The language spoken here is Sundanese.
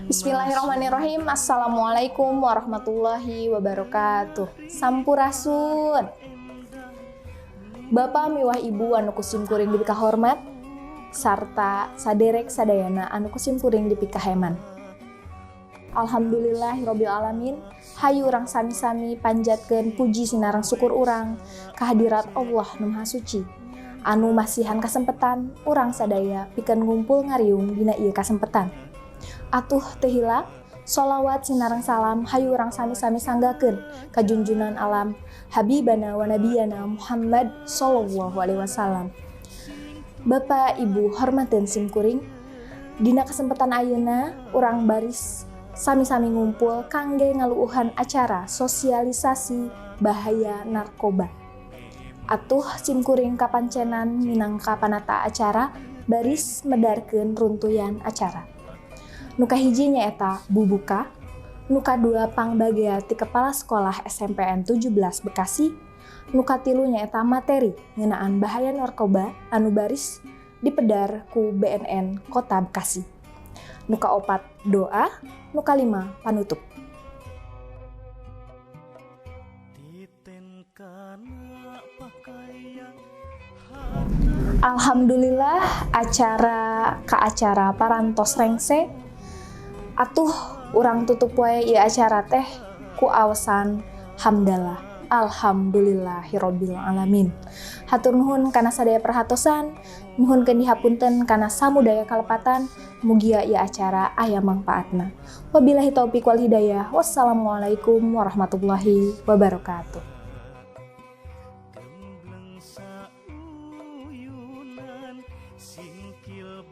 Bismillahirrahmanirrahim. Assalamualaikum warahmatullahi wabarakatuh. Sampurasun. Bapak miwah Ibu anu ku sim kuring dipikahormat sarta saderek sadayana anu ku sim kuring dipikaheman. Alhamdulillahirabbil alamin. Hayu urang sami-sami panjatkeun puji sinareng syukur urang kehadirat Allah Nu Maha Suci anu masihan kasempetan urang sadaya pikeun ngumpul ngariung dina ieu kasempetan. Atuh teu hilap sholawat sinareng salam hayu urang sami-sami sanggakeun ka junjunan alam, Habibana wa Nabiyana Muhammad sallallahu alaihi wasallam. Bapak, Ibu, hormateun sim kuring. Dina kesempatan ayeuna urang baris sami-sami ngumpul kangge ngaluuhan acara sosialisasi bahaya narkoba. Atuh sim kuring kapancenan minangka panata acara baris medarkeun runtuyan acara. Nu kahiji nyaeta bubuka, nu kadua pangbagea ti kepala sekolah SMPN 17 Bekasi, nu katilu nyaeta materi ngeunaan bahaya narkoba anu baris dipedar ku BNN Kota Bekasi. Nu kaopat doa, nu kalima panutup. Titen kana pakaian. Alhamdulillah, acara ka acara parantos rengse. Atuh urang tutup wae ieu acara teh ku awasan hamdalah. Alhamdulillahirabbil alamin. Hatur nuhun kana sadaya perhatosan, nuhunkeun dihapunten kana samudaya kalepatan, mugia ieu acara aya mangpaatna. Wabillahi taufik wal hidayah. Wassalamualaikum warahmatullahi wabarakatuh. Gembleng sauyunan singkil.